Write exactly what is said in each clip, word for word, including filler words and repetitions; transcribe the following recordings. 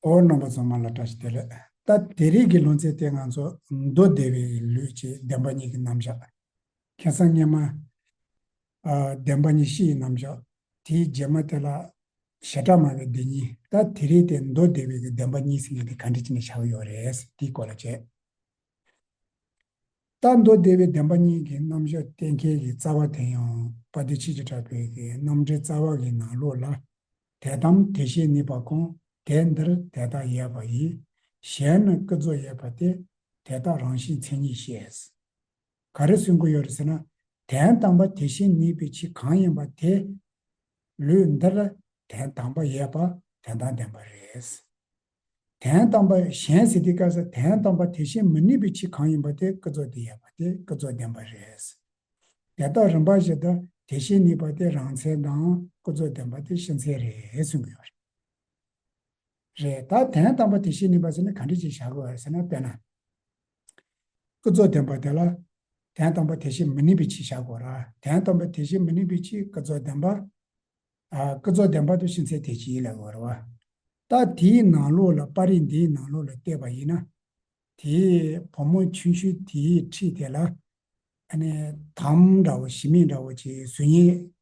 ཨོ་རྣམ་པ་ཚང་མ་ལ་བཀྲ་ཤིས་བདེ་ལེགས། ད་དེ་རིང་གི་ལུང་ཚན་དེ་ང་ཚོ་མདོ་སྡེ་པའི་ལུས་ཀྱི་བདེན་པ་གཉིས་ཀྱི་རྣམ་གཞག་ཁ་སང་སྔོན་མ། ཨ། བདེན་པ་གཉིས་སྤྱི་ཡི་རྣམ་གཞག་དེའི་རྗེས་མ་དེ་ལ་བྱེ་བྲག་སྨྲ་བའི་སྡེ་གཉིས། ད་དེ་རིང་དེ་མདོ་སྡེ་པའི་གི་བདེན་པ་གཉིས་ཟེར་མཁན་དེ་ག་འདྲ་བྱས་ནས་བཞག་ཡོད་རེད། དེའི་སྐོར་ལ་བྱས། ད་མདོ་སྡེ་པའི་བདེན་པ་གཉིས་ཀྱི་རྣམ་གཞག་བསྟན་མཁན་གྱི་རྩ་བ་དེ་ཡང་དཔལ་ལྡན་ཆོས་ཀྱི་གྲགས་པའི་གི་རྣམ་འགྲེལ་རྩ་བ་གི་ནང་ལོགས་ལ། དེ་དང་དེ་བཞིན་ནུས་པ་གང་། དེ་འདིར་དེ་དག་ཡོད་པ་ཡིས། གཞན་ནི་ཀུན་རྫོབ་ཡོད་པ་སྟེ། དེ་དག་རང་བཞིན་མཚན་ཉིད་ཤེས། ག་རེ་གསུང་གི་ཡོད་རེད་ཟེར་ན། དོན་དམ་པ་དེ་བཞིན་ནུས་པའི་ཕྱིར་གང་ཡིན་པ་དེ། ལུས་འདིར་དོན་དམ་པ་ཡོད་པ་དོན་དམ་བདེན་པ་རེད། དོན་དམ་པ་གཞན་ཟེར་དུས་སྐབས་སུ་དོན་དམ་པ་དེ་བཞིན་མི་ནུས་པའི་ཕྱིར་གང་ཡིན་པ་དེ་ཀུན་རྫོབ་ཏུ་ཡོད་པ་དེ་ཀུན་རྫོབ་བདེན་པ་རེད། དེ་དག་རིམ་པ་བཞིན་དུ་དེ་བཞིན་ནུས་པ་དེ་རང་མཚན་དང་ཀུན་རྫོབ་བདེན་པ་དེ་ཕྱི་མཚན་རེད་གསུང་གི་ཡོད་རེད། རེད། ད་དོན་དམ་པ་དེ་བཞིན་ནུས་པ་ཟེར་ན་ག་འདྲ་ཅིག་བཞག་དགོས་རེད་ཟེར་ན། དཔེར་ན། ཀུན་རྫོབ་བདེན་པ་དེ་ལ་དོན་དམ་པ་དེ་བཞིན་མི་ནུས་པའི་ཕྱིར་བཞག་དགོས་ར། དོན་དམ་པ་དེ་བཞིན་མི་ནུས་པའི་ཕྱིར་ཀུན་རྫོབ་བདེན་པ། ཨ། ཀུན་རྫོབ་བདེན་པ་དེ་ཕྱི་མཚན་དེ་ཅིག་ལ་དགོས་རེད་བ། ད་དེའི་ནང་ལོགས་ལ་པར་རིས་འདིའི་ནང་ལོགས་ལ་བལྟས་པ་ཡིན་ན། དེའི་བུ་མོ་ཆུང་ཤོས་དེའི་འཁྲིས་དེ་ལ། ཨ་ནི་དམ་འདྲ་བོ་ཞི་མི་འདྲ་བོ་ཅིག་བཟོ་མཁན།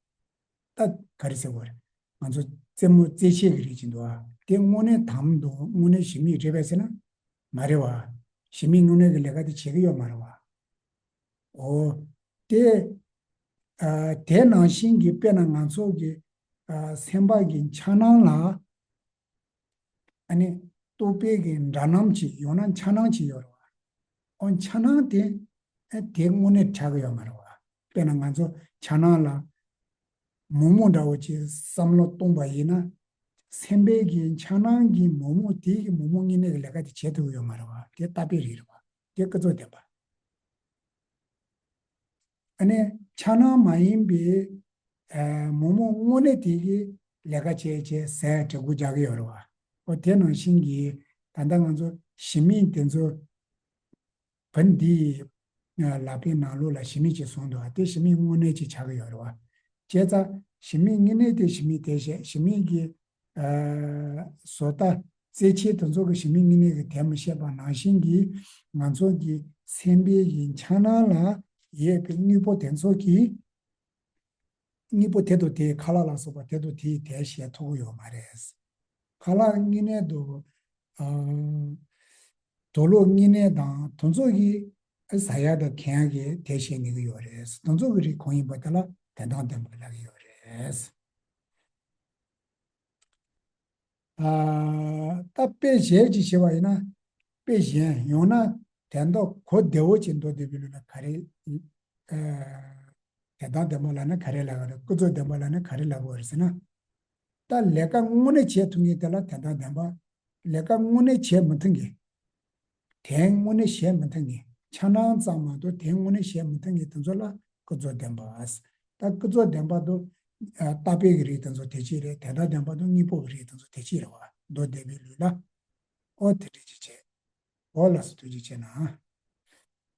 ད་ག་རེ་ཟེར་དགོས་རེད། ང་ཚོ་རྩེད་མོ་རྩེད་ཆས་ཀྱི་རིགས་ཅིག་འདུག་ཨ། དེ་དངོས་གནས་དམ་འདུག་དངོས་གནས་ཞི་མི་རེད་པས་ཟེར་ན། མ་རེད་བ། ཞི་མི་དངོས་གནས་ཀྱི་ལས་ཀ་དེ་བྱེད་ཀྱི་ཡོད་མ་རེད་བ། འོ། དེ། ཨ། དེ་ནང་བཞིན་གྱི་དཔེར་ན་ང་ཚོ་གི། ཨ། སེམས་པ་གི་འཆར་སྣང་ལ། ཨ་ནི་རྟོག་པའི་གི་འདྲ་སྣང་ཅིག་ཡང་ན་འཆར་སྣང་ཅིག་ཡོད་རེད་བ། ཨོ། འཆར་སྣང་དེ། ཨ། དེ་དངོས་གནས་ཆགས་ཀྱི་ཡོད་མ་རེད་བ། དཔེར་ན་ང་ཚོ་འཆར་སྣང་ལ་མོག་མོག་འདྲ་བོ་ཅིག་བསམ་བློ་གཏོང་པ་ཡིན་ན། སེམས་པའི་གི་འཆར་སྣང་གི་མོག་མོག་དེ་གི་མོག་མོག་དངོས་གནས་ཀྱི་ལས་ཀ་དེ་བྱེད་ཐུབ་ཀྱི་ཡོད་མ་རེད་བ། དེ་ལྟ་བའི་རིགས་རེད་བ། དེ་ཀུན་རྫོབ་བདེན་པ། ཨ་ནི་འཆར་སྣང་མ་ཡིན་པའི། ཨ། མོག་མོག་དངོས་གནས་དེ་གི་ལས་ཀ་བྱས་བྱས་ཟས་གྲི་གུ་རྒྱག་གི་ཡོད་རེད་བ། ཨོ། དེ་ནང་བཞིན་གྱི་ད་ལྟ་ང་ཚོ་ཞི་མི་དེ་ཚོ་བུ་འདིའི། ཨ། ལག་པའི་ནང་ལོགས་ལ་ཞི་མི་ཅིག་བཟུང་འདུག་བ། དེ་ཞི་མི་དངོས་གནས་ཅིག་ཆགས་ཀྱི་ཡོད་རེད་བ། བྱས་ཙང་ཞི་མི་དངོས་གནས་དེ་ཞི་མི་དེ་བྱས། ཞི་མི་གི། ཨ། བཟོ་ལྟ་རྩེད་ཆས་དེ་ཚོ་གི་ཞི་མི་དངོས་གནས་ཀྱི་དེ་མི་ཤེས་པ་ནང་བཞིན་གྱི། ང་ཚོ་གི་སེམས་པའི་གི་འཆར་སྣང་ལ་ཡོད་པའི་དངོས་པོ་དེ་ཚོ་གི། དངོས་པོ་དེ་དང་དེའི་ཁ་ལག་ལ་སོགས་པ་དེ་དང་དེའི་དེ་བྱེད་ཐུབ་ཀྱི་ཡོད་མ་རེད། ཁ་ལག་དངོས་གནས་དང་། ཨ། དུག་ལོག་དངོས་གནས་དང་དེ་ཚོ་གི་ཟ་ཡག་དང་གོན་ཡག་གི་དེ་བྱེད་ནུས་ཀྱི་ཡོད་རེད། དེ་ཚོ་གི་རིགས་གང་ཡིན་པ་དེ་ལ་དོན་དམ་བདེན་པ་ལབ་ཀྱི་ཡོད་རེད། ཨ། ད་དཔེ་གཞན་ཅིག་བྱས་པ་ཡིན་ན། དཔེ་གཞན་ཡང་ན་དོན་དག་གོ་བདེ་བོ་ཅིག་མདོ་སྡེ་པའི་ལུགས་ལ་ག་རེ། ཨ། དོན་དམ་བདེན་པ་ལབ་ན་ག་རེ་ལབ་ཀྱི་རེད། ཀུན་རྫོབ་བདེན་པ་ལབ་ན་ག་རེ་ལབ་དགོས་རེད་ཟེར་ན། ད་ལས་ཀ་དངོས་གནས་བྱེད་ཐུབ་མཁན་དེ་ལ་དོན་དམ་བདེན་པ། ལས་ཀ་དངོས་གནས་བྱེད་མི་ཐུབ་མཁན། དོན་དངོས་གནས་བྱེད་མི་ཐུབ་མཁན། འཆར་སྣང་ཙམ་མ་གཏོགས་དོན་དངོས་གནས་བྱེད་མི་ཐུབ་མཁན་དེ་ཚོ་ལ་ཀུན་རྫོབ་བདེན་པ། ད་ཀུན་རྫོབ་བདེན་པ་དང་། ཨ། རྟག་པའི་གི་རིགས་དེ་ཚོ་དེ་གཅིག་རེད། དོན་དམ་བདེན་པ་དང་དངོས་པོ་གི་རིགས་དེ་ཚོ་དེ་གཅིག་རེད་བ། མདོ་སྡེ་པའི་ལུགས་ལ། ཨོ། དེ་འདྲ་ཅིག་བྱས། ཨོ། ལགས་སོ། ཐུགས་རྗེ་ཆེ་གནང་།